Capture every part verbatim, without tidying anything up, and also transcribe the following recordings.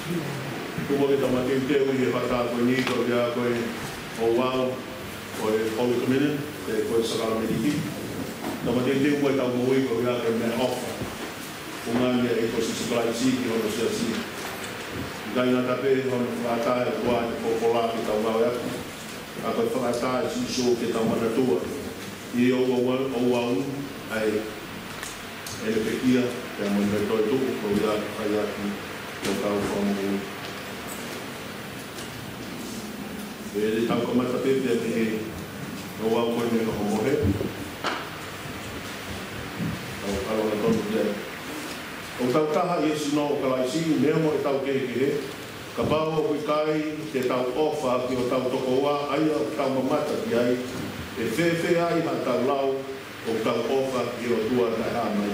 Tuku ke tau mateuteu ʻi he fakatātā ko eni ko ia ko e ouau ʻo e Holy Communion, pe ko e sākalamēniti. Tau mateuteu mo ʻetau moʻui ko ia ko e meʻaʻofa ʻoku ʻomai ʻe he ʻEiki ko Sīsū Kalaisi ki hono siasi. ʻIkai ngata pē hono fakaʻatā ʻe he ʻOtua ʻa e folofola ke tau ngāue atu, ka ko e fakaʻatā ʻe Sīsū ke tau manatua ʻi he ouau, ouau ʻa e ʻene pekia, pea mo ʻene toetuʻu, ko ia ʻoku fai ʻaki hotau fakamoʻui. ʻE tau kamata pē pea mei he ouau ko eni ʻo e mohe. Tau ʻalu hangatonu ki ai. ʻOku tau taha ʻi he sino ʻo Kalaisi, meʻa mo ʻetau kehekehe. Kapau ʻoku ʻikai te tau ʻofa ki hotau tokoua, ʻa ia ʻoku tau mamata ki ai, ʻe fēfē ai haʻatau lau ʻoku tau ʻofa ki he ʻOtua taʻehāmai?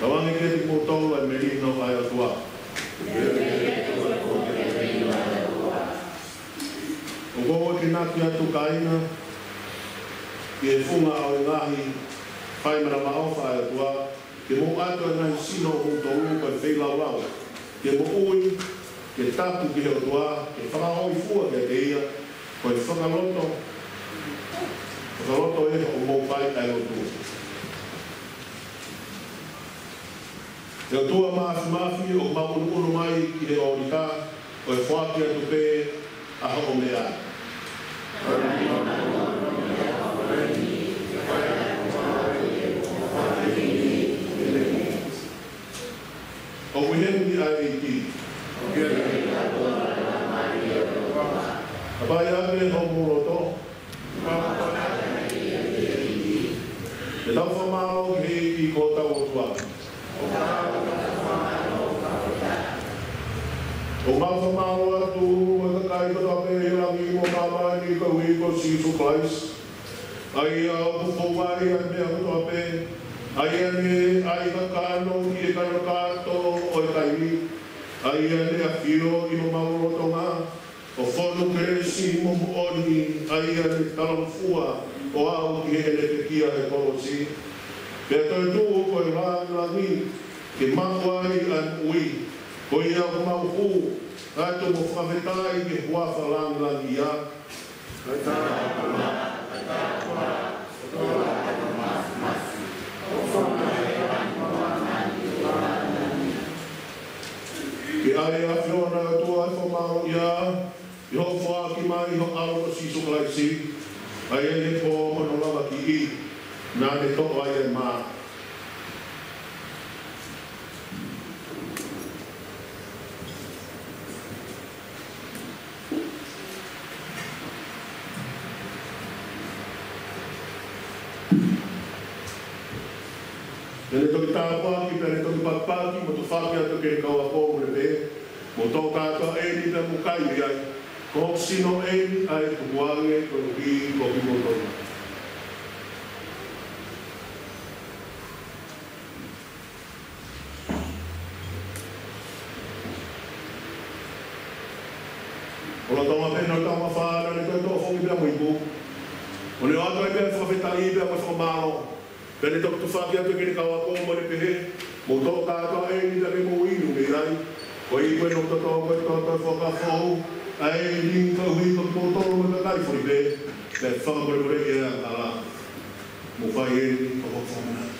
Tauange kiate kimoutolu ʻa e melino ʻa e ʻOtua. ʻOku ou akonaki atu kāinga, ʻi he funga ʻo e ngaahi faimanavaʻofa ʻa e ʻOtua, ke mou ʻatu ʻa e ngaahi sino ʻo kimoutolu ko e feilaulau, ke moʻui, ke tapu ki he ʻOtua, ke fakahōifua kiate ia, ko e fakaloto, fakaloto ʻe hoʻomou fai ʻa e lotu. ʻE ʻOtua Māfimafi, ʻoku mau ʻunuʻunu mai ki he ʻōlita, ko e foaki atu pē ʻa hoʻo meʻa. ʻOku ʻi heni ʻa e ʻEiki. Ka fai ange homou loto. Ke tau fakamālō ki he ʻEiki ko hotau ʻOtua. ʻOku mau fakamālō atu mo e kakai kotoa pē ʻi langi mo māmani koeʻuhi ko Sīsū Kalaisi, ʻa ia ʻoku fou ai ʻa e meʻa kotoa pē, ʻa ia naʻe ʻai kakano ʻi he kano kātoa ʻo e taimi, ʻa ia naʻe ʻafio ʻi homau lotolotonga, ʻo fonu kelesi mo moʻoni, ʻa ia naʻe talangofua ʻo aʻu ki heʻene pekia he kolosi, pea toetuʻu ko e lāngilangi ke maʻu ai ʻa e moʻui. Ko ia ʻoku mau hū atu mo fakafetaʻi ki he huafa lāngilangi ia. Ke ʻai ʻe he ʻAfiona ʻo e ʻOtua ʻa e fakamālō ia ʻi hoʻo foaki mai ho ʻAlo ko Sīsū Kalaisi, ʻa ia ʻi he pō ʻo hono lavakiʻi naʻa ne toʻo ai ʻa e mā. Pea ne toki tāpuaki, pea ne toki pakipaki, mo tufaki atu ki heʻene kau ako, mo ne pehē, Mou toʻo kātoa ʻeni pea mou kai mei ai. Ko hoku sino ʻeni ʻa ia ʻe tukuange koeʻuhi ko kimoutolu. Ko e lolotonga pē ʻene taumafa naʻa ne toki toʻo foki pea mo e ipu, ʻo ne ʻoatu ai pea ʻa e fakafetaʻi pea mo e fakamālō, pea ne toki tufaki atu ki heʻene kau ako mo ne pehē, Mou toʻo kātoa ʻeni pea ke mou inu mei ai. Ko e ipu ʻeni ʻo hoku toto, ko e toto ʻo e fuakava foʻou, ʻa ia ʻe lilingi koeʻuhi ko kimoutolu mo e kakai fuli pē, pea ʻe fakamolemoleʻi ʻa e angahala. Mou fai ʻeni ko hoku fakamālō.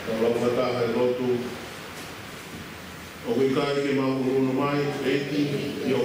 Tau lau fakataha e lotu. ʻOku ʻikai ke mau ʻunuʻunu mai, ʻEiki, ʻi hoʻo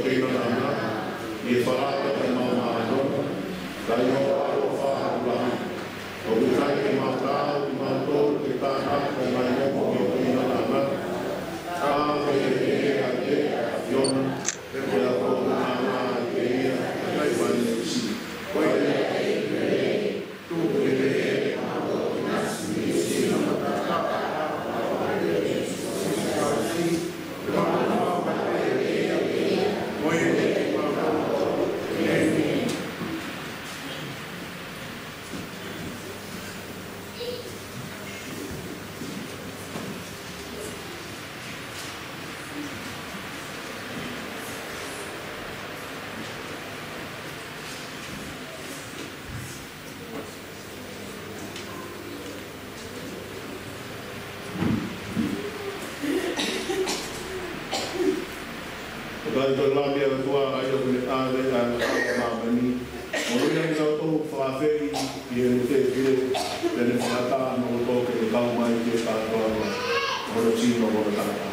Kae toe lave ʻa e ʻOtua ʻa ia ʻoku ne ʻave ʻa e ngataʻanga ʻo māmani, monūʻia kinautolu ʻoku fakaafeʻi ʻi heʻene tefito, pea ne fakaʻatā ʻa kinautolu ke ne kau mai ki he kātoanga ʻo hono sino mo hono tangata.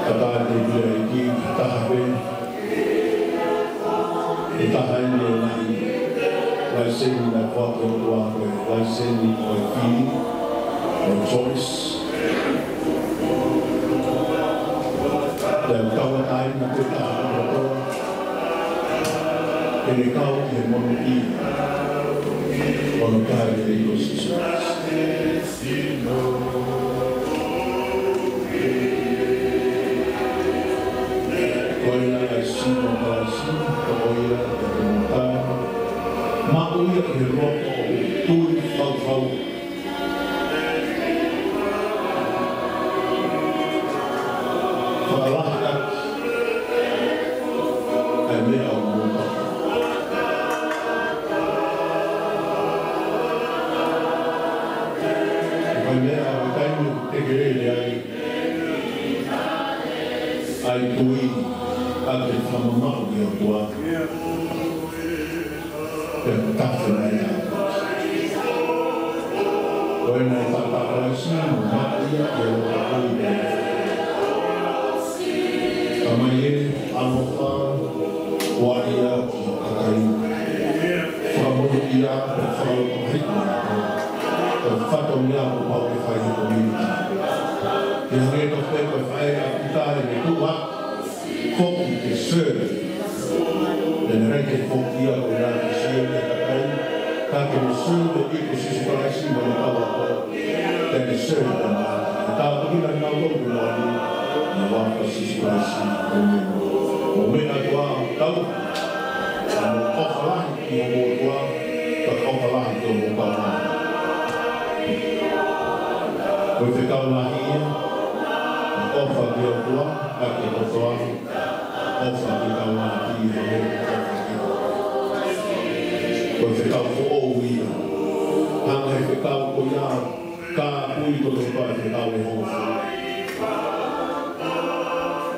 Ka taha te pia iki, ka taha pē, ʻe taha eni e lahi laiseni naʻe foaki ʻe he ʻOtua, ko e laiseni ʻo e fili, ʻo e choice. Pea ʻoku tauʻatāina pē taha kotoa ke ne kau ki he monūʻia ʻo hono tali ʻo Sīsū Kalaisi. Ko ia ai sino Kalaisi, ko ia ʻe Ia ke loto ʻo tui faufau. Fakalahi atu ʻa e meʻa ʻoku mou pau. Ko e meʻa ʻoku taimi ʻoku tekelele ai ʻa e tui ʻa e fakamamaʻu ki he ʻOtua. Pea tafe mai ʻa. Ko ena ʻe tata Kalaisi, mo maʻu ia ʻi he loto tui pē. Kamai e, ʻaloʻofa, ua ia ki he kakai. Fakamoʻui ia, pea fakalotohiki mai. Ko e fatongia kuo pau ke fai he kominiti. Ke hangē tofu pē ko e faʻē ʻa Pita ʻene tuʻu ʻo foki ke serve. Pea naʻe ʻikai ke foki ia ko ia ke serve e kakai, ka ke ne serve e ʻEiki ko Sīsū Kalaisi mo e kau ako. Pea ne serve ʻa e, ʻa e tāpuekina kinautolu ke moʻui, ʻi he huafa ʻo Sīsū Kalaisi. ʻĒmeni. Mou meʻa atu ā, tau. Mou ʻofa lahi ki hoʻomou ʻOtua, pea ʻofa lahi ki homou kaungā. Ko e fekau lahi ia, ʻofa ki he ʻOtua, ʻaki e kotoa, ʻofa ki ho kaungāʻapi, ʻofa ki he ʻOtua. Ko e fekau foʻou ia, hangē ko e fekau ko ia, ka pui ko e fekau ʻe hongofulu.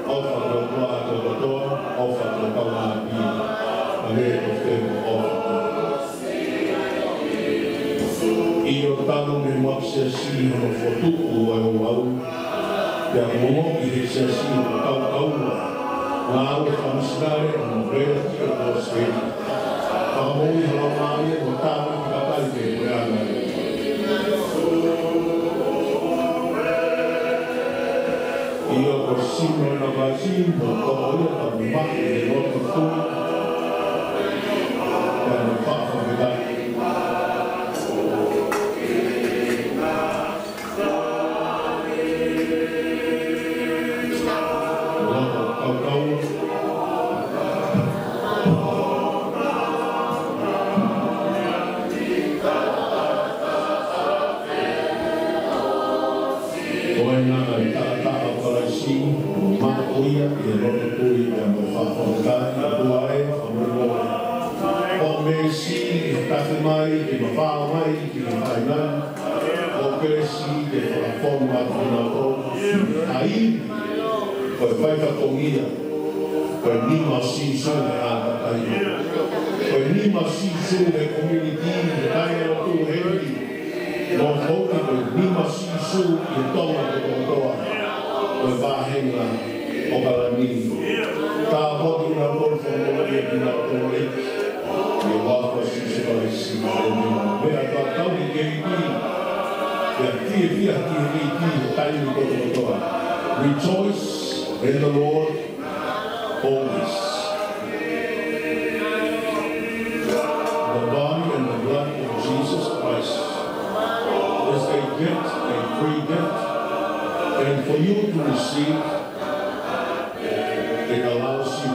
ʻOfa ki he ʻOtua ʻaki e kotoa, ʻofa ki ho kaungāʻapi, hangē ko e fekau ʻofa. ʻIo, talu mei he maʻu siasi hono fokotuʻu ʻo e ouau, pea ongoʻi ʻe he siasi ʻoku kaukaua ʻa e ngāue fakamisinale ʻo hono lea ki he ʻOtua ʻo Sipeni. Fakamoʻui ha laumālie mo tāpuaki kakai ki he puleʻanga. ʻIo, ko e sino ena ʻo Kalaisi, mo e toʻo ia ka mo maʻu ʻi he loto tui, pea mo e fakafetaʻi. Loto kaukaua. Ko ena ʻa e taʻataʻa ʻo Kalaisi, maʻu ia ʻi he loto tui pea mo e fakafetaʻi. ʻOtua ē, fakamolemole. Hoʻo meesi ʻi he tafe mai, ke mafao mai ki he fāinani. Hoʻo kelesi ke fakafonu atu kinautolu. ʻA ia, ko e fai fatongia, ko e nima ʻo Sīsū he ʻātakai. Ko e nima ʻo Sīsū he kominiti, he kakai ʻo e lotu heni. Mo hoki ko e nima ʻo Sīsū ʻi he Tonga kotoa. Ko e vāhenga ʻo ʻAokalani. Tāpuakiʻi kinautolu, fakamoʻui kinautolu, ʻi he huafa ʻo Sīsū Kalaisi, ʻēmeni. Meʻa atu ā, tau ki he ʻEiki. Pea fiefia ki he ʻEiki he taimi kotokotoa. Rejoice in the Lord always. The body and the blood of Jesus Christ is a gift, a free gift. And for you to receive, it allows you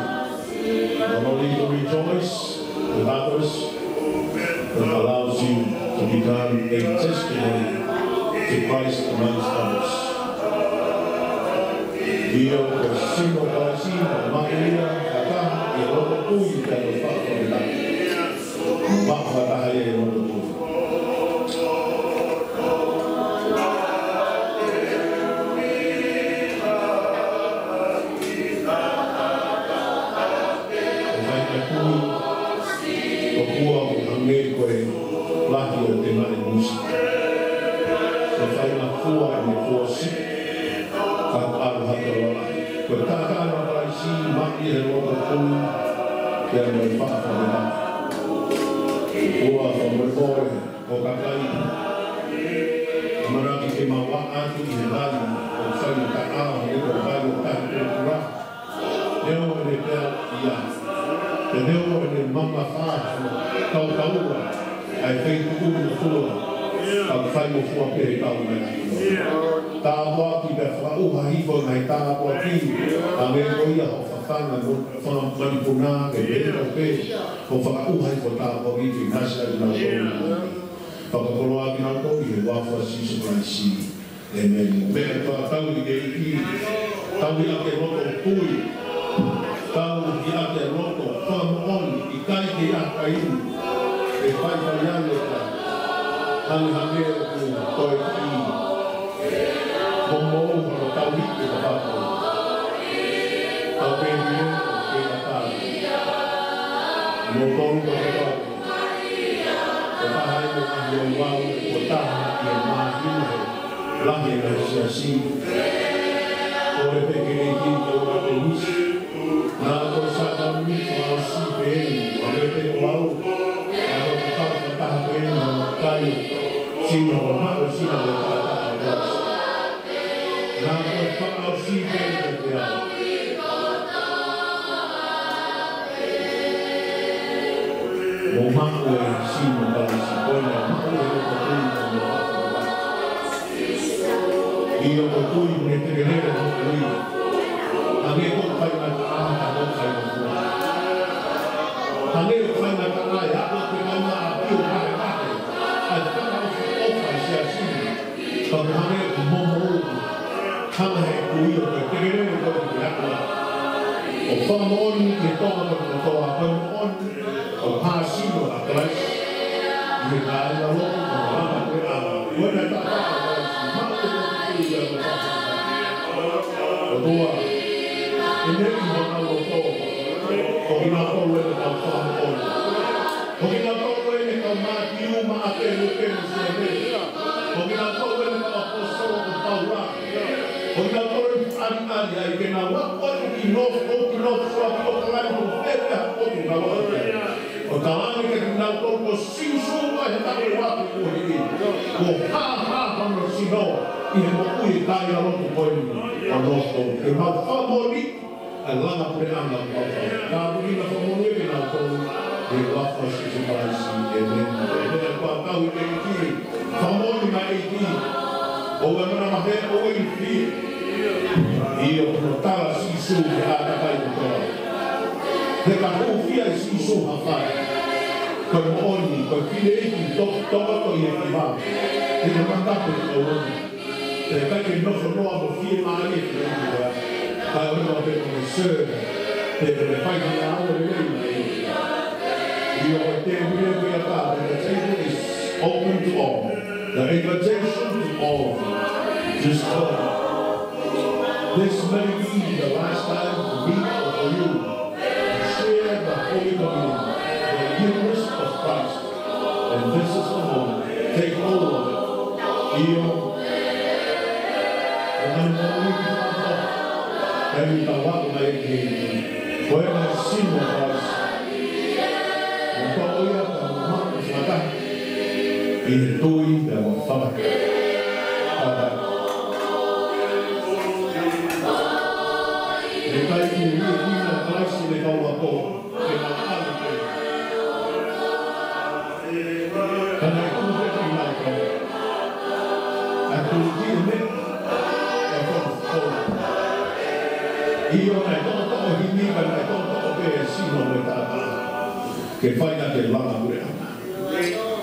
not only to rejoice with others, but allows you to become a testimony to Christ amongst others. ʻIo, ko e sino ʻo Kalaisi, maʻu ia, fakataha, ʻi he loto tui pea mo e fakafetaʻi. Maʻu fakataha ia ʻi he loto tui. ʻE fai atu, ʻoku ʻikai hangē ko e lahi ʻo e temaʻi mūsika. ʻE fai ngafua ʻene fua siʻi, ka ʻalu hake ʻo lalahi. Ko e taʻataʻa ʻo Kalaisi, maʻu ia he loto tui, pea mo e fakafetaʻi. ʻOtua, fakamolemole, ko e kakai ʻamanaki ke mau ʻaʻatu ʻi he vai ʻoku fai mataʻā, he ko e vai ʻoku tahi pōpula. Neongo ʻene peau ia, pea neongo ʻene mamafa, kaukaua ʻa e feituʻu mo e ʻOtua, ka ʻoku faingofua pē ke kau mai. Tāpuaki pea fakaʻuha hifo ʻa e tāpuaki, hangē ko ia hoʻo Fanga mo-, fanga manupuna, ke pehē ʻo pehē, ʻo fakaʻuha ʻi he tāpuaki ke nasi ai kinautolu. Fakakoloa kinautolu ʻi he huafa ʻo Sīsū Kalaisi. ʻĒmeni. Meʻa ʻoku tau tauhi ʻEiki, tauhi ʻaki e loto tui, tauhi ʻaki e loto fakamoʻoni, ʻikai ke ʻi ai ha taimi ʻe faifai ai ʻo ka hangehangē ʻoku toe kiʻi momou hono tauhi ʻe he kakai. Tau pehē ni ʻo ke ʻatā. Mo tolu ka kakai. Ko e taha ia ʻo e ngaahi ouau ʻe taha ʻi he māhina he lahi ʻa e ngaahi siasi. Kole pē ke ʻEiki ke ʻoua te misi. Naʻa ko e sākalamēniti fakaʻosi pē eni, ʻo ne pē ko au. Naʻa ko e kau fakataha pē eni, naʻa kai sino, ko e maʻu sino ʻo e taʻataʻa ʻo e ʻOtua. Naʻa ko e fakaʻosi pē eni kiate au. Mo maʻu e sino Kalaisi, ko ena maʻu e loto tui mo e loto tui. ʻIo, ko e tui mo e tekelele mo e tui. Hangē ko e faingataʻa, hangē ko e faingataʻa. Hangē ko e faingataʻa, ʻe aʻu ki he kaungāʻapi ʻo vahevahe ʻa e fakaʻofoʻofa ʻa e siasi ni. Ka ʻoku hangē ʻoku momou, hangē he kui ʻo e tekelele ko e tekelele. ʻO fakamoʻoni ki he Tonga kotoa, ko e moʻoni ʻoku hā sino ʻa Kalaisi ʻi he kāingalotu mo e langa puleʻanga. Ko ena taʻataʻa ʻo Kalaisi, maʻu e loto tui ʻa e ʻOtua. ʻOtua, ʻi he meʻa ʻi honau loto, ko kinautolu eni ʻoku fakamoʻoni. Ko kinautolu eni ʻoku Mātiu, Maʻake, Luke mo Sione. Ko kinautolu eni ʻoku ʻaposetolo ko Paula. Ko kinautolu eni ʻoku ʻaliʻali ai ke nau ako atu ki nofo, ki nofo, ki ʻOkalani, ko fē pē ha potu ʻoku nau ako ai. ʻO talaange kiate kinautolu ko Sīsū ʻa e taʻu ʻe uafu kuo hili. Kuo hāhā hono sino ʻi he moʻui ʻa e kāingalotu ko eni ʻo nofo. Ke mau fakamoʻoni ʻa e langa puleʻanga ʻo e ʻOtua. Ka ʻoku ʻi ai ha fakamoʻoni ke nau tau ʻi he huafa ʻo Sīsū Kalaisi. ʻĒmeni. ʻĒmeni. Ko e tauhi ʻEiki. Fakamoʻoni mai ʻEiki. ʻOua naʻa maheni, ʻoua ʻe fie. ʻIo, ko e tala ʻa Sīsū ki he ʻātakai kotoa. He ka hūfia ʻe Sīsū ha fale, ko e moʻoni, ko e fili ʻEiki, toki tokoto ʻi he fiha. He ko e matapu ʻo e ʻOtua. Pea ʻikai ke nofo noa mo fiemālie ki he ʻOtua. Kae ʻoua pē mo serve. Pea ke fai ha ngāue lelei mai. ʻIo, ko e tēpile ko ia ʻatā, the table is open to all. The invitation to all. Just come. This may be the last time for me or for you to share the Holy Communion, the Eucharist of Christ. And this is the moment. Take hold of it. ʻIo. ʻO mai mo ui ki fafo. Kae ʻi tau ako mai ki he. Ko e ngaahi sino ʻo Kalaisi. Mo toʻo ia ka maʻu fakataha. ʻI he tui ka mo fakataha. Fakataha. ʻE ʻikai ke ui ki na Kalaisi le kau ako. Ke na ʻalu pē. Ka naʻe tuʻu pē kinautolu. ʻA e tuʻukiʻi e meʻa ʻe fakafoʻou. ʻIo naʻe toʻotoʻo himi ka naʻe toʻotoʻo pē e sino mo e taʻataʻa. Ke fai ʻaki e langa puleʻanga.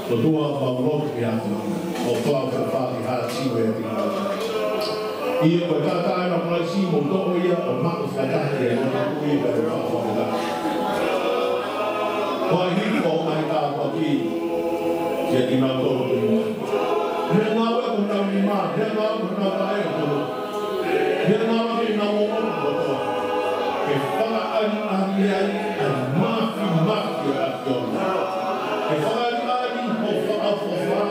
ʻOtua mau lotu ki he ʻAfiona. ʻO fakaʻofoʻofa ki he hāsino ʻa e ʻAfiona. ʻIo ko e taʻataʻa ʻa Kalaisi mo toʻo ia ʻo maʻu fakataha ʻi he loto tui pea mo e fakafetaʻi. Ko e hifo ʻa e tāpuaki kiate kinautolu ʻoku nau. He ngāue ʻa honau nima, he ngāue ʻa honau vaʻe ʻOtua. He ngāue ʻa honau ʻofa ʻOtua. Ke fakaʻaliʻali ai ʻa e māfimafi ʻa e ʻAfiona. Ke fakaʻaliʻali hoʻo fakaʻofoʻofa.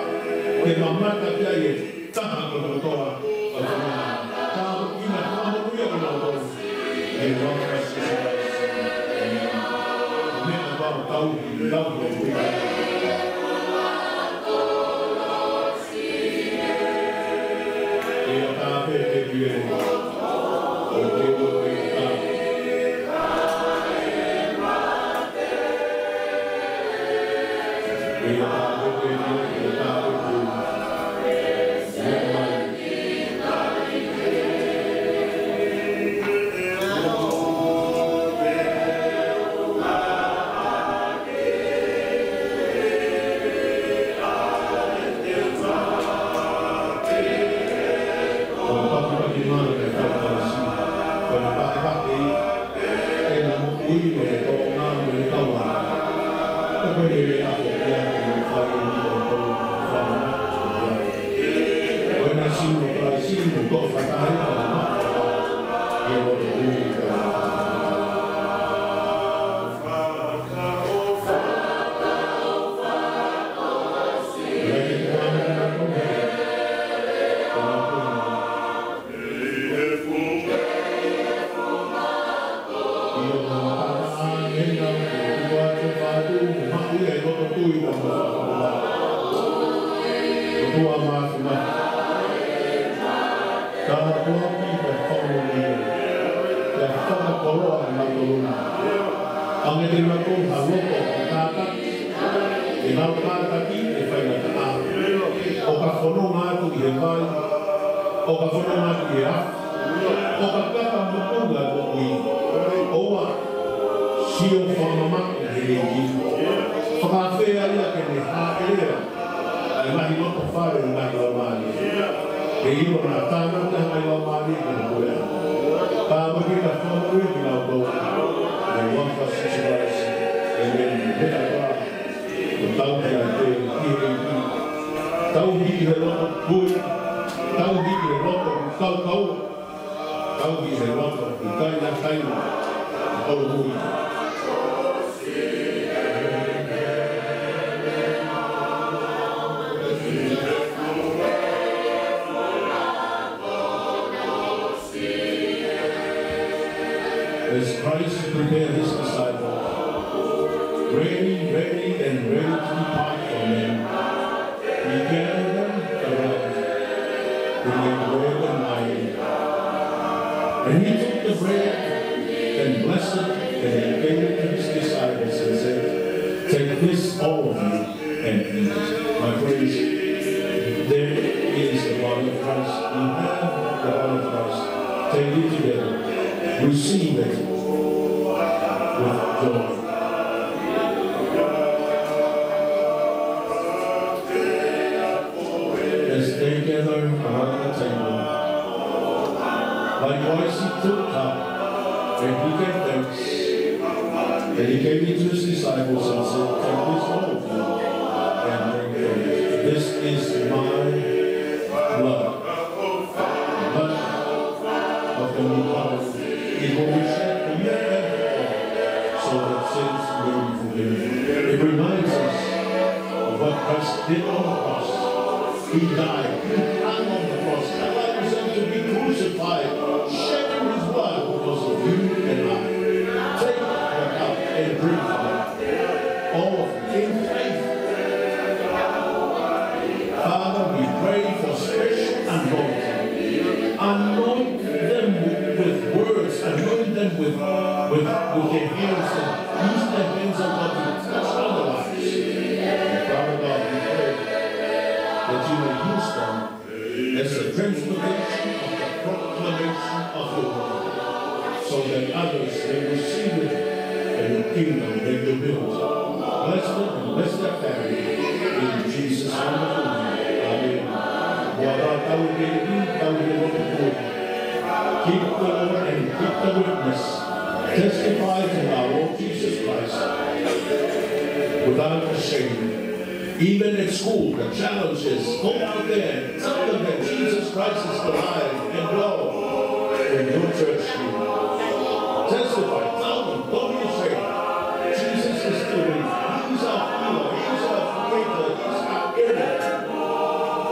Ke mamata ki ai e taha kotoa ʻo e fononga. Tāpuekina, fakamonūʻia kinautolu. ʻI he huafa ʻo Sīsū Kalaisi. ʻĒmeni. Meʻa ʻoku tau tauhi, tauhi ʻEiki. ʻIo, tā pē te pie. ʻO te ʻo te tā. ʻIo, tā pē te pie, ʻio, tā pē te pie. ʻE nau kātaki ʻe faingataʻa. ʻO ka fononga atu ʻi he vai, ʻo ka fononga atu ʻi he afi, ʻo ka kaka moʻunga atu ʻi he ʻoua, sio fakamamaʻu he ʻEiki. Fakafeʻao ia ke ne hāʻele ʻa e ngaahi loto fale ʻo e ngaahi laumālie. He ʻikai ke na tānaki ʻa e ngaahi laumālie ke na puleʻanga. Ka ʻoku ke na fakamoʻui kinautolu. ʻI he huafa ʻo Sīsū Kalaisi. ʻĒmeni. Meʻa ʻa e ʻOtua. Ko tauhi ʻa e ʻEiki. Tauhi ʻi he loto tui. Tauhi ʻi he loto kaukau. Tauhi ʻi he loto ʻikai ngata ai. Tauhi. As Christ prepared his disciples, ready, ready, and ready to depart from them, he gave them the right to make bread and wine. And he took the bread and blessed it, and he gave it to his disciples and said, "Take this, all of you, and eat." My friends, there is the body of Christ. You have the body of Christ. Take it together. Receive it with joy. As they gather around the table, likewise he took cup, and he gave thanks, and he gave it to his disciples and said, "Take this, all of you, and drink from it. This is my blood, blood of the new covenant. It will be shed for you and for all, so that sins may be forgiven." It reminds us of what Christ did on the cross. He died. He hung on the cross, allowed himself to be crucified, shedding his blood because of you and I. Take the cup and drink from it. All of it in faith. Father, we pray for special anointing. Anoint them with words. Anoint them with, with, with their hands. And use their hands, oh God, to touch other lives. And Father God, we pray that you may use them as a transportation of the proclamation of your word, so that others may receive it and your kingdom may be built. Bless them and bless their family. In Jesus' wonderful name. Amen. Keep the Lord and keep the witness. Testify to our Lord Jesus Christ without shame. Even at school, the challenge is, go out there and tell them that Jesus Christ is alive and well in your church. Testify, tell them, don't be ashamed. Jesus is still with you. He's our healer, he's our creator, he's our everything.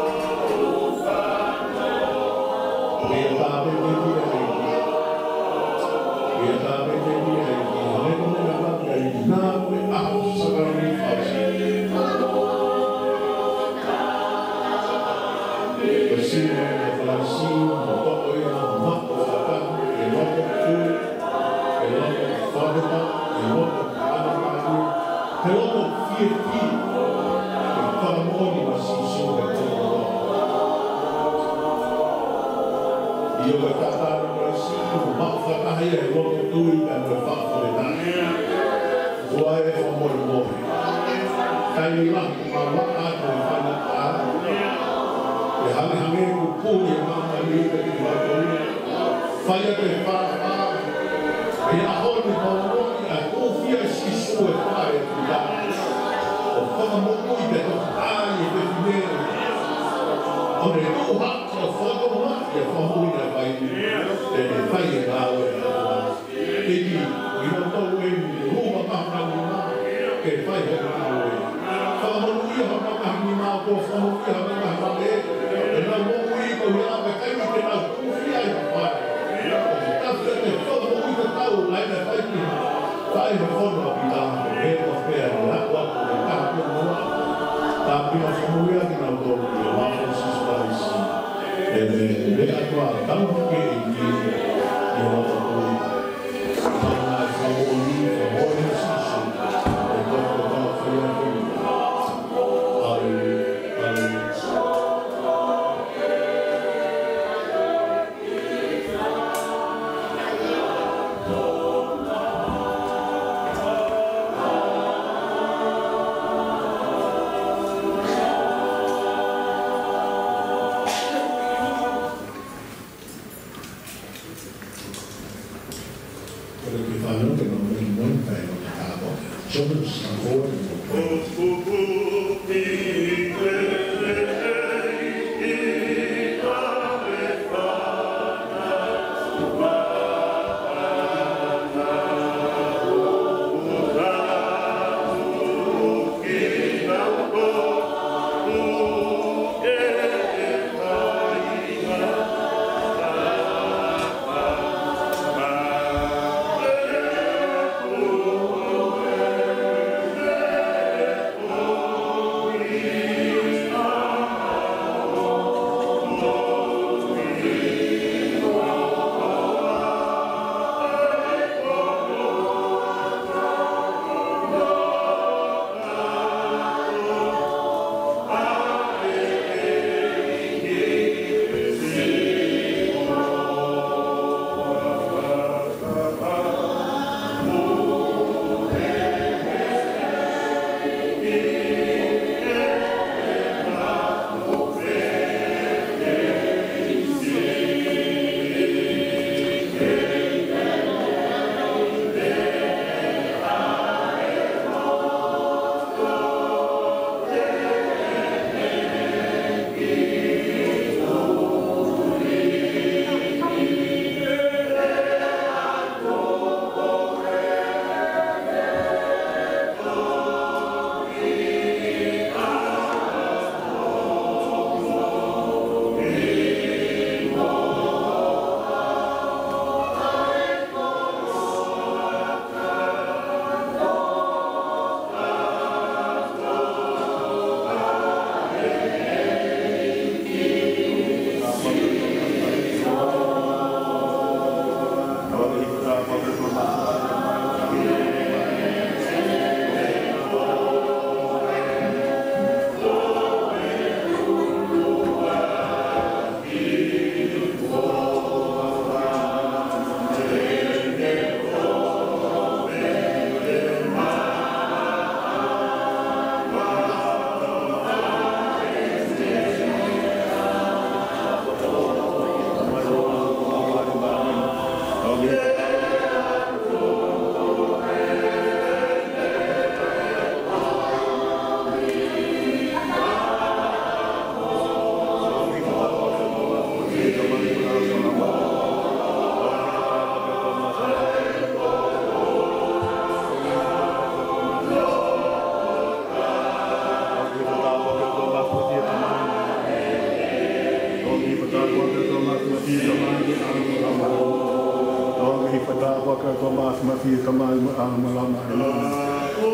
He loto fiefia, he fakamoʻoni ʻa Sīsū he tō. ʻIo, ka tata ʻa Kalaisi, ʻoku maʻu fakataha ia he loto tui kae mo e fakafetaʻi. Ko e fakamolemole. Kae ʻikai lava ke maʻu ʻa e faingataʻa. ʻE hangehangē kuo puli e māmani ʻi he kimautolu. Fai atu e fakamolemole. He ʻaho ni, fakamoʻoni ʻa e kuo fai ʻe Sīsū e fai ʻa e kuta. Fai hoʻo ngāue. Fakamonūʻia hoʻo ngaahi nima, ʻo fakamonūʻia hoʻo ngaahi vale. ʻE nau moʻui koeʻuhi ko e taimi te nau hūfia ai ʻa e fale. ʻOku tafe te fakamoʻui tatau ʻa e fai ki he fai he fono ʻa Pita, he ko pea ni a kua ko e kaha ko mua. Tāpina fakamui ʻa kinautolu ʻi he huafa ʻo Sīsū Kalaisi. ʻĒmeni. Lea ʻa e ʻOtua, tau ke ʻi he ʻi he huafa ko ia.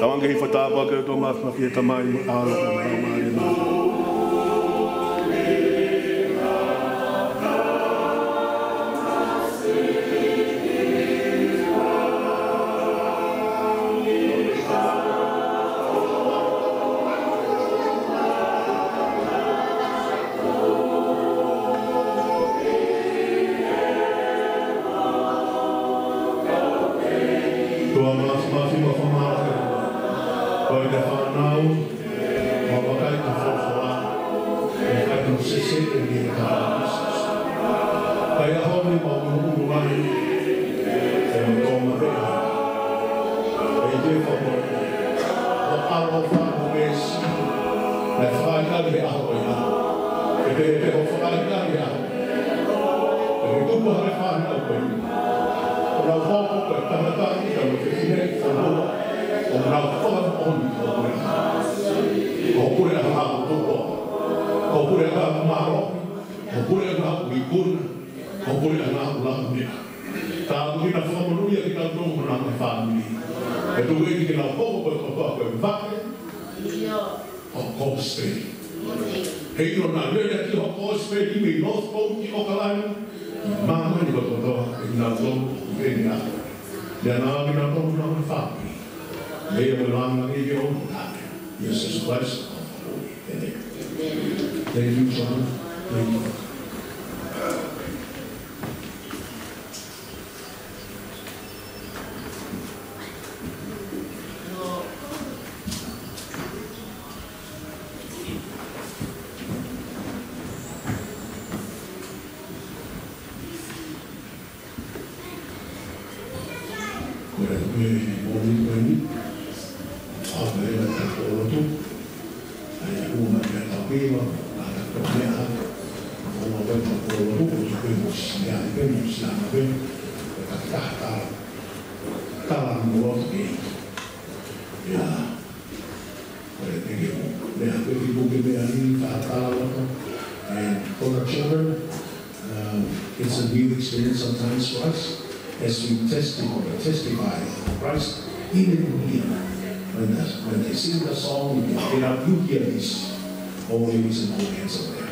Tauange ke hifo tāpuaki ʻa e ʻOtua Māfimafi, ʻa e Tamai mo e ʻAlo mo e Laumālie Māfimafi. ʻOtua Māfimafi mo Fakamāʻopoʻopo, ko e fānau, ʻoku mau vakai ki he folofola, ʻoku fai hono sesete ni ʻi he kahaʻu. Ka ʻi he ʻaho ni mau ʻunuʻunu mai, ʻe mo tō ma pea. ʻE te fakamoʻoni, ʻo ʻaloʻofa mo e meesi, naʻe fakaʻikaiʻi he ʻaho ko ia. ʻE te, te ʻo fakaʻikaiʻi he ʻaho. ʻE te tupu hake fānau ko ia. ʻO nau hoko ko e tangata ʻi he fefine ʻo e ʻOtua. ʻo nau fakamoʻoni ko e puleʻanga. Ko e puleʻanga ʻoku tō. Ko e puleʻanga ʻoku mālohi. Ko e puleʻanga ʻoku ikuna. Ko e puleʻanga ʻoku laku meʻa. Tāpuekina, fakamonūʻia kitautolu mo e ngaahi fāmili. ʻE tuku eni ke nau hoko ko e kotoa ko e vake ʻo e kosipeli. Heiʻilo naʻa lele ʻaki hoʻo kosipeli mei Northcote ki ʻAokalani, māmani kotoa ʻe kinautolu ʻi heʻene ʻaho. Pea naʻa kinautolu mo e fāmili, meʻa mo e lāngilangi ke ʻoatu ʻia Sīsū Kalaisi. Thank you, John. Thank you. Ko e pē moʻoni ko eni, ʻa e meʻa ʻoku tau lotu, ʻa ia ʻoku ma pea tau pima, ʻa ka tau meʻa, ʻoku ma pea tau lotu, ʻoku tau pē mo sia, ʻi pē mo sia ma pē, ʻo ka ka tala, tala mo lotu ke, ia, Ko e thank you. Meʻa ko e kiʻi puke meʻa ni ka tala loto. And for the children, um, it's a new experience sometimes for us as we testify, testify of Christ, even here. When the, when they sing the song, you get up, you hear this. All ladies and all hands up there.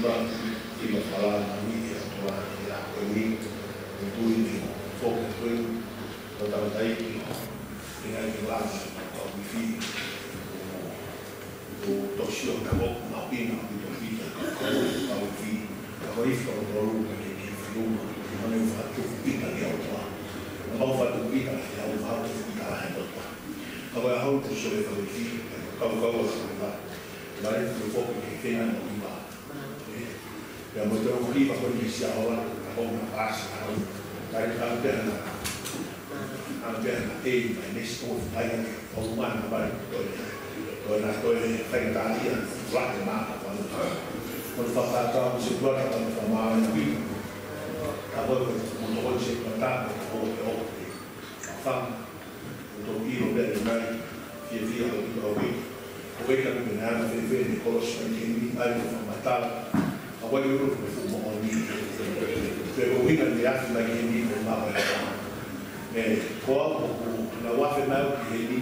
ʻIlo fala na mi e ʻOtua ʻi he ʻaho ko eni, ʻoku ou tui ni ʻoku foki atu eni, ʻo tau tai ki, ʻi he ngaahi ke langa, ʻo uifi, ʻo, ʻo tau sio ka ʻoku mahuʻinga ʻaupito ʻaupito, ka ʻoku uifi, ka ʻoku uifi ka ʻoku tolu, ka ke ke fiu, ʻo ne fatu pita ki he ʻOtua. ʻO mau fatu pita ki he ʻOtua, mau fatu pita ki he ʻOtua. Ka ko e ʻaho ko sio e ka uifi, ka ʻoku kau kau ʻa ka, ka e foki ke kena no iwa. Pea mo e tau ko hiva ko ni sia hola, ka ko na pasi, ka ko na. Ka e ka pea na, ka pea na e, mai nesi ko fai ake, o mana mai, ko e, ko e na ko e fai ka ia, la ke ma, ka ko na. Ko na faka ka, se tua ka, ka na faka ma, na pi. Ka ko e, mo to ko se tua ka, ko e, ko e. Fanga, ʻo tau ʻilo pea ʻe mai, fiefia ʻaupito ʻaupito. ʻOku ʻikai ke meʻa ana fēfē ne kolosi mai ki heni, ʻai ko fakamatala. ʻA wai ʻulu ko fuʻu moʻoni. Pea ko ʻuhinga ne afi mai ki heni ko maʻu e. ʻE, ko au ʻoku, na ua fe mai au ki heni,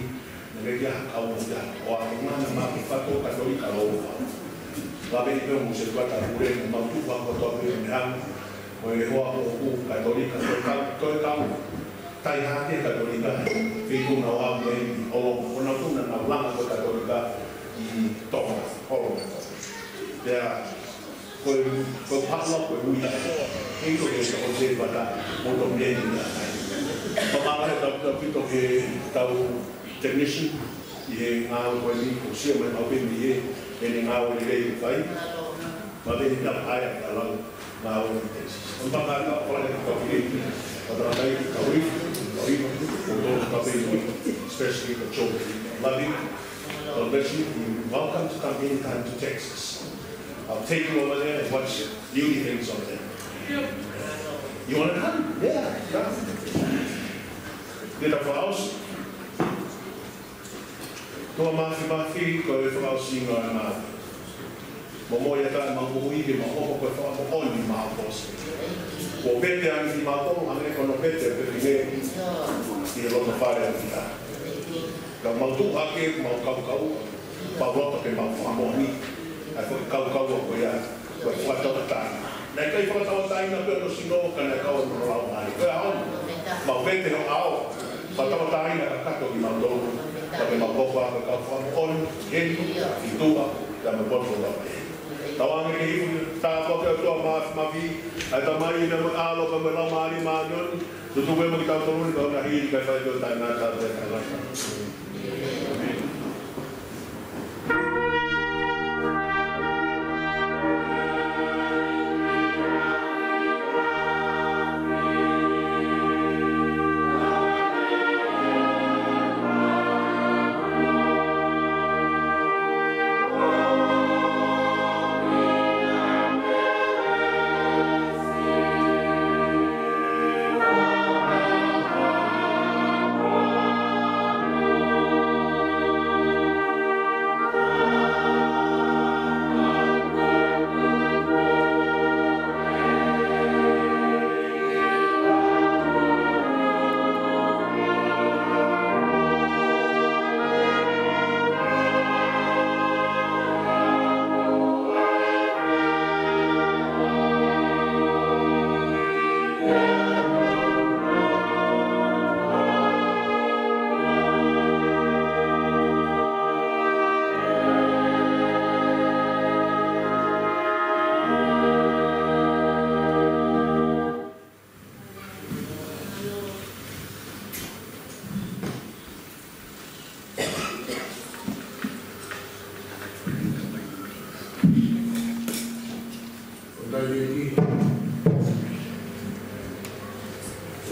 na ke kia kau mo kia. ʻO a ko mana ma ke fato ka toli ka lou fa. Wa pe ni pe mo se tua ka pule, mo mau tu wa ko tau pe me hang. Ko e hoa ʻoku Katolika, ko e kau, ko e kau. Tai hake Katolika, fei ko na wa me, ʻo, ʻo na ko na na langa ko Katolika, ʻi Tonga, ʻo lo. Pea, ko e, ko e pālua, ko e ui. Hei ko e, ko e se pata, mo to me ni na. Pamala he tau, tau pito ke tau technician, ʻi he ngāue ko eni, ko sia mai mau pē mei he, ʻene ngāue lelei ʻoku fai. Ma pē ni tau ʻai ʻa e lau, ngāue ʻi Texas. ʻO paka ka, ʻo le ka kiri, ʻo tau kai, ka ui, ka ui, ʻo tau ka pē ni, especially the children. Love you. God bless you. You're welcome to come anytime to Texas. I'll take you over there and watch beauty things over there. You wanna come? Yeah, come. Get a house. Ko Mafimafi, ko e fakaʻosinga ʻa e mau. Mo mo ia ka mau ko ui ke mau ko ko fakamoʻoni mau ko si. Ko pete angi ki mau ko ange ko no pete pe pine. Ki he loto fale angi ka. Ka mau tu ake, mau kau kau. Mau loto ke mau fakamoʻoni. Ai ko kau kau ko ia. Ko e fakatauʻatāina. Naʻe ʻikai fakatauʻatāina pē hono sino ka naʻe kau hono laumālie. Ko e ʻaho ni, mau pete ho ʻao. Fakatauʻatāina kakato kimautolu. Ka ke mau kopa ka kau fakamoʻoni, heni, ki tuʻa, ka me poto la. Tauange ke hiu, tā kua ke ʻOtua Mafimafi, ʻa e Tamai, ʻa e ʻAlo, ka mo e Laumālie Māʻoniʻoni, tutu mo kitautolu ni ka ona hili ka fai ko taina ka te ka.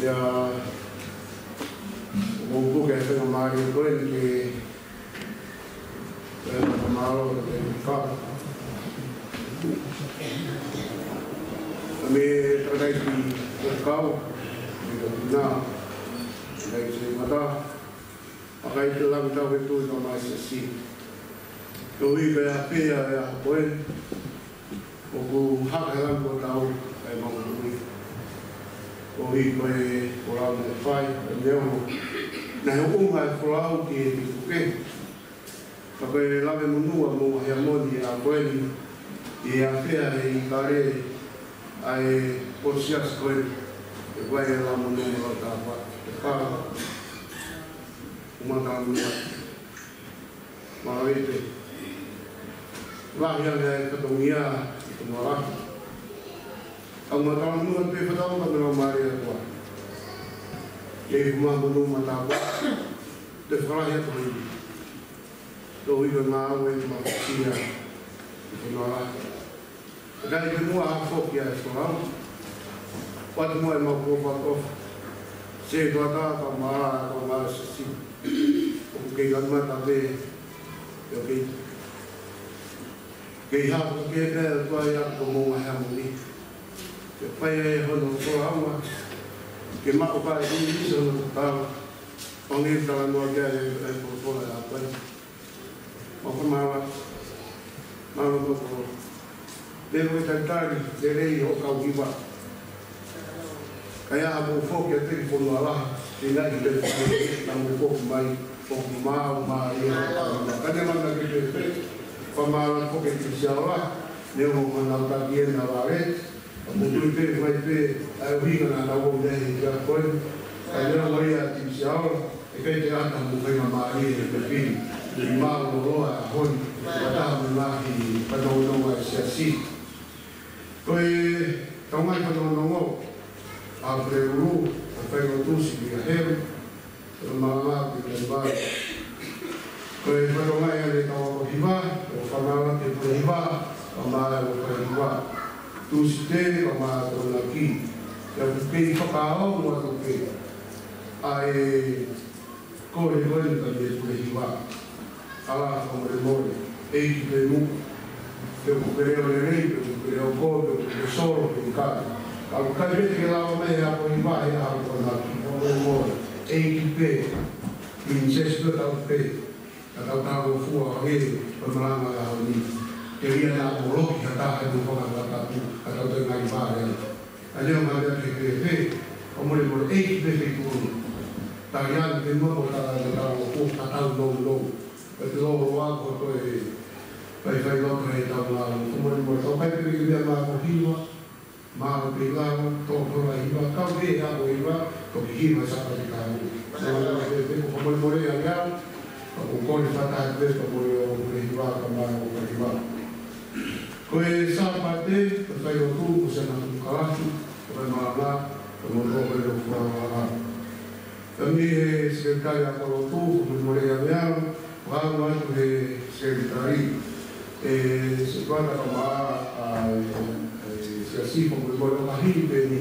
Ia, ʻoku ou puke he faingamālie ko eni ke, ke fakamālō ki he kau. Mei he tangataʻeiki kau, mei he kau nā, tangataʻeiki mata, ʻa e kakai ʻi langi, tau ke tui ka mai sesi. Koeʻuhi ko e ʻaho pē ʻa e ʻaho ko ē, ʻoku haka he langi ʻo tau, ʻa e mau tui. Koeʻuhi ko e folau naʻe fai, ʻa e meʻa mo. Naʻe ʻuhinga e folau ki he tuku pē. Ka ko e lave monū ʻa Moʻunga Heamoni ʻa ko eni. ʻI he ʻafea ʻe he ʻIkale ʻa e potu siasi ko eni, ʻe ʻi ai e Laumālie Māʻoniʻoni ʻo e Taupotu, ʻe fā, ʻo mātāmua. Mālō e pē. Lahi ange e fatongia ʻi he fonua lahi. ʻOku mātāmua pē fataʻu ka mera mālie ʻOtua. ʻI he ʻuhinga monū mātāmua. Te falahi atu heni. Tō iwa ngāue mafasia ʻi he fonua lahi. ʻIkai ke muʻa ha foki ʻa e folau. ʻOatu muʻa ʻemau kōfakōfa. Sētuata kae ʻumaʻā e kau siasi. ʻOku kei kamata pē. ʻIo kei. Kei hapa ke pē ʻa e ʻOtua ʻi he ʻapi ko Moʻunga Heamoni. Ke fai ʻe hono folaua. Ke maʻu pē ʻe ʻIsileli hono tatau. ʻO nge talanoa ki ai e, e folofola ʻa e ʻOtua. Mau fakamālō, mālō tokua. Pea ko e talitali lelei ʻo e kau hiva. Ka ʻi ai haʻamou foki atu ki he fonua lahi, ʻi he ngaahi pē naʻa mou foki mai, ʻoku mau mālō. Ka ne mana ke pē pē, fakamālō foki ki he siaola, ne o mo na taki e na vale, ʻoku tui pē, mai pē, ʻa e ʻuhinga naʻa nau ʻomai he kia koe, ka ne o mai ʻa e siaola, ʻe kei te ata mo fai ngā mālie he pepini. ʻI mālōlō ʻa e ʻaho ni, ʻa taha mo e ngaahi fanongonongo ʻa e siasi. Ko e tau ngaahi fanongonongo, ʻa Puleʻulu, ʻa Failotu Sipia Helu, ʻa Malanga Pita Vai. Ko e fatongia ʻa e tau ako hiva, ʻo fakamālō ki he pule hiva, ʻa Malanga Pita Vai. Tūsite, ʻa Malanga Pita Vai. ʻIo ʻoku kei fakaongo atu pē. ʻA e Ko e hoi ka mei pule hiva. ʻAlā, fakamolemole, ʻEiki pē muʻa. Pe ʻoku ke leʻo lelei, pe ʻoku ke leʻo kō, pe ʻoku ke solo, pe ʻikai. Ka ʻoku ʻikai pē te ke lava mai he ako hiva, he ako ko na ki fakamolemole. ʻEiki pē, Pilinisesi pē tau pē. Ka tau talangofua hangē ko e malanga ʻo e ʻaho ni. Ke ʻi ai ha moloki ha taha ʻe mo fakatapu, ka tau te ngai vale. ʻA ia ʻoku mālie pē pē, fakamolemole ʻEiki pē pē kuo. Tali ange pē muʻa ko e tala, ko e talangofua ka tau nounou. Ko e te lōloa ko e toe faifai loto he tau ngāue. Fakamolemole, tau kai pē pē ki mea mā ko hiva, mā ko pē ngāue, tō ko la hiva, kau pē ako hiva, ko ki hiva Sāpate kātoa. Mālō pē pē, fakamolemole ange au, ka ko kole fata pē, fakamolemole ʻo pule hiva, ka mā ko pule hiva. Ko e Sāpate, ko e fai o tū, ko Sena Kalasi, ko e malanga, ko e mono, ko e lo fua malanga. Ka mei he Sekelitali ʻAkolotu, ko e molemole ia mea, ʻoku ʻalu atu he Sekelitali, ʻe Sekelitali Kama, ʻa e, ʻe Siasi, ko e molemole ʻo ka hili pē ni,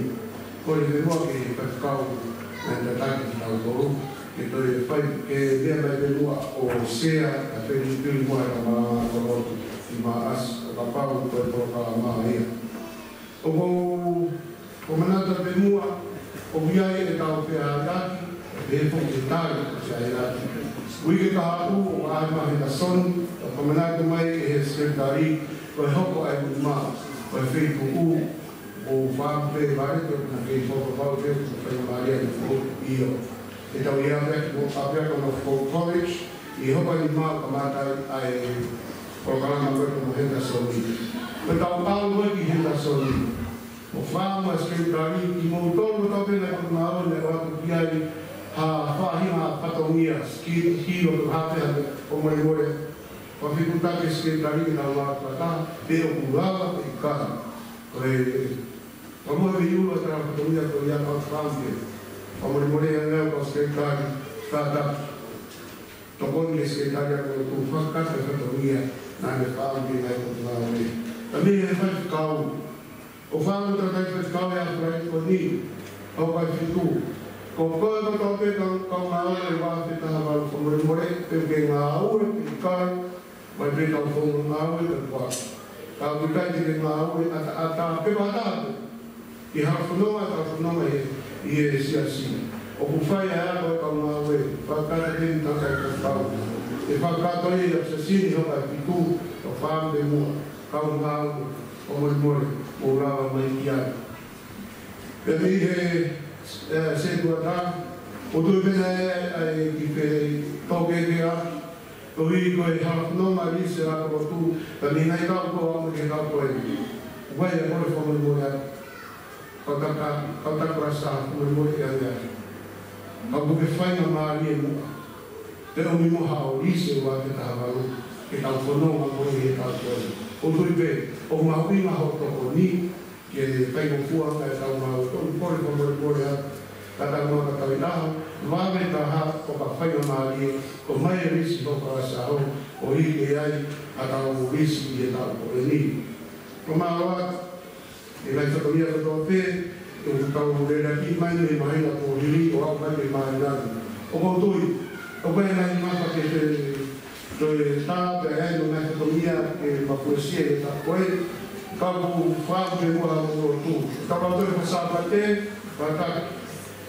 ko e molemole ke faifekau, naʻe tataki kitautolu, ke toe fai, ke lea mai pē muʻa ʻo sea, ʻa e fili pili muʻa ʻa e Kama ʻAkolotu, ʻi Maʻasi, ʻo kapau ko e polokalama ia. ʻOku ou, ʻoku ou manatu pē muʻa, ʻoku ʻi ai e tau feʻaveʻaki, pehē foki e tali ʻo e feʻaveʻaki. Uike kahaʻu, ʻoku ʻi ai ʻa Henderson, ʻoku manatu mai ʻe he Sekelitali, ko e hoko ʻa e uma, ko e feituʻu, ʻoku ou fakaʻamu pē vale, ʻoku na kei fakapapau pē, ʻoku faingamālie ʻa e foʻi ʻio. ʻE tau ʻi ai pē, ʻoku ʻi ai pē ko e foʻi college, ʻi he hopa ni mau kamata ai ʻa e polokalama ko ē ko Henderson. Ko e tau ʻalu ko ē ki Henderson. ʻOku fakaʻamu ʻa e Sekelitali, kimoutolu ʻoku tau pehē naʻe ʻoatu ki ai ha faʻahinga fatongia, skill, hilo, pe ko e hā pē ha meʻa, fakamolemole. Fakafetuʻutaki Sekelitali ke tau ʻalu fakataha, pe ʻoku lava pe ʻikai. Ko e, ka mo e veiua tala fatongia ko ia ka fakaʻamu pē. Fakamolemole ange au kau Sekelitali, kātaki. Tokoni e Sekelitali ʻAkolotu fakakakato e fatongia naʻa ne fakaʻamu ki he ngaahi potungāue. Ka mei he faifekau, ʻoku fakaʻamu ʻa e faifekau ʻi he Falaite ko eni, ʻo kai fitu. Ko koe kotoa pē kau, kau ngāue ʻi he ua afe taha valu, fakamolemole, pe ʻoku ke ngāue pe ʻikai, mai pē kau founga ngāue ka kua. Ka ʻoku ʻikai te ke ngāue ʻataʻatā pe ʻataʻatā pē. ʻI he fononga, ka fononga ʻi he, ʻi he siasi. ʻOku fai ʻa e ako ʻa e kau ngāue, fakakakato e tangataʻeiki faifekau. ʻE fakakakato ia ʻa e siasi ni ʻo kai fitu, ʻo fakaʻamu pē muʻa, kau ngāue, fakamolemole, mou lava mai ki ai. Pea mei he, ʻe, Setuata, ʻoku ou tui pē naʻe, ʻe, ki he, tokeke a, Koeʻuhi ko e halafononga lisi ʻa e lotu, ka ne ngai kau ko au mo ke kau ko e. Vai a kore fakamolemole atu. Kau taka, kau taka sa fakamolemole ʻia ia. Ka ʻoku ke faingamālie muʻa. Te ʻomi mo haʻo lisi ʻo ua ke taha valu. Ke tau fononga mo e he kau ko e. ʻOku ou tui pē, ʻoku mahuʻinga hoʻo tokoni. Ke kaingofua ʻa e tau mau, ʻoku ou kole fakamolemole atu. Ka tau mau ka tau ʻi taha, vave taha ʻo ka faingamālie, ʻomai e lisi ho ka sa ho, ʻo ʻi ke ai ʻa tau lisi ʻi he tau ko eni. Ko mālō atu, ʻe ngaahi fatongia kotoa pē, ʻoku tau lelaki mai mei he māhina kuo hili, ʻo aʻu mai mei he māhina ni. ʻOku ou tui, ʻoku ʻi ai e ngaahi mapa ke te Toe tā pea ʻi ai e ngaahi fatongia ke mafuesia ʻi he taʻu ko ē. Ka ʻoku ou fakaʻamu ke muʻa mo lotu. Ka ʻoku ou toe fakasāpate, ka ka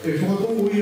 e fokotuʻu ia